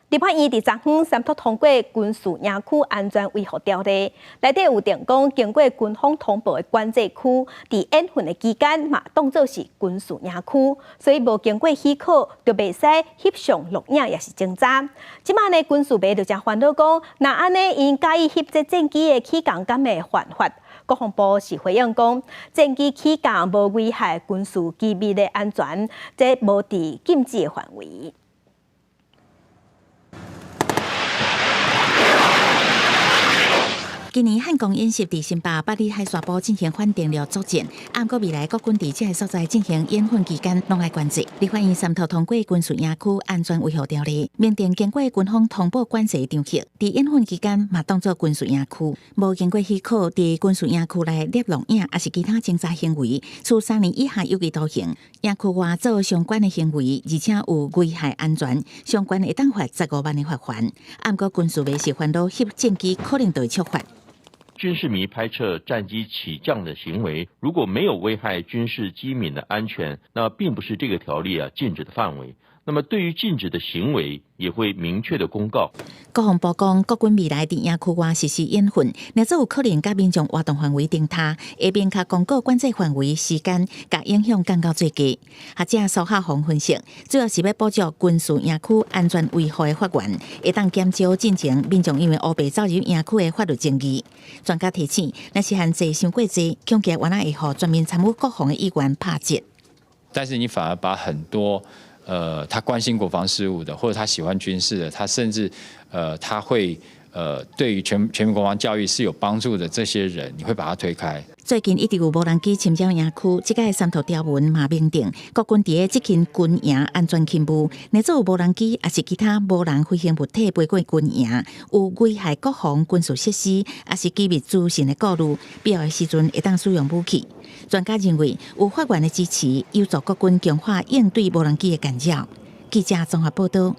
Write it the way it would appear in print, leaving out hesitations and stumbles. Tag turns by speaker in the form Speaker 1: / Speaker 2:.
Speaker 1: 立法院佇昨昏三讀通過軍事營區安全維護條例，內底有定講，經過軍方通報的管制區，佇演訓的期間嘛當做是軍事營區，所以無經過許可就袂使翕相錄影，抑是偵查。這馬呢軍事迷就誠煩惱講，若按呢𪜶佮意翕這戰機的起降敢會犯法？國防部是回應講，戰機起降無危害軍事機密的安全，這無佇禁止的範圍。
Speaker 2: 今年漢光演習佇新北八里海沙埔進行反登陸作戰，毋過未來國軍佇這个所在進行演訓期間，攏愛管制。立法院三讀通過軍事營區安全維護條例，明定經過軍方通報管制場域，佇演訓期間嘛當做軍事營區，無經過許可，佇軍事營區內攝錄影抑是其他偵查行為，處3年以下有期徒刑。營區外做相關的行為，而且有危害安全，上懸會當罰15萬的罰鍰。毋過軍事迷是煩惱翕戰機可能就會觸法。
Speaker 3: 軍事迷拍攝戰機起降的行為，如果沒有危害軍事機敏的安全，那並不是這個條例啊禁止的範圍。那麼對於禁止的行為，也會明確的公告。
Speaker 2: 國防部講，國軍未來佇營區外實施演訓，若做有可能佮民眾活動範圍重疊，會明確公告管制範圍、時間，共影響降到最低。學者蘇孝宏分析，主要是欲保障軍事營區安全維護的法源，會當減少進前民眾因為烏白走入營區的法律爭議。專家提醒，若是限制傷過濟，恐驚原來會予全面參與國防的議員拍折。
Speaker 4: 但是你反而把很多他關心國防事務的，或者他喜歡軍事的，他甚至他會對於全民國防教育是有幫助的這些人，你會把他推開。
Speaker 2: 最近一直有無人機侵擾營區，這擺三讀條文嘛明定，國軍佇咧執行軍營安全勤務，若做有無人機抑是其他無人飛行物體飛過軍營，有危害國防軍事設施，抑是機密資訊的顧慮，必要的時陣會當使用武器。專家認為，有法源的支持，有助國軍強化應對無人機的干擾。記者綜合報道。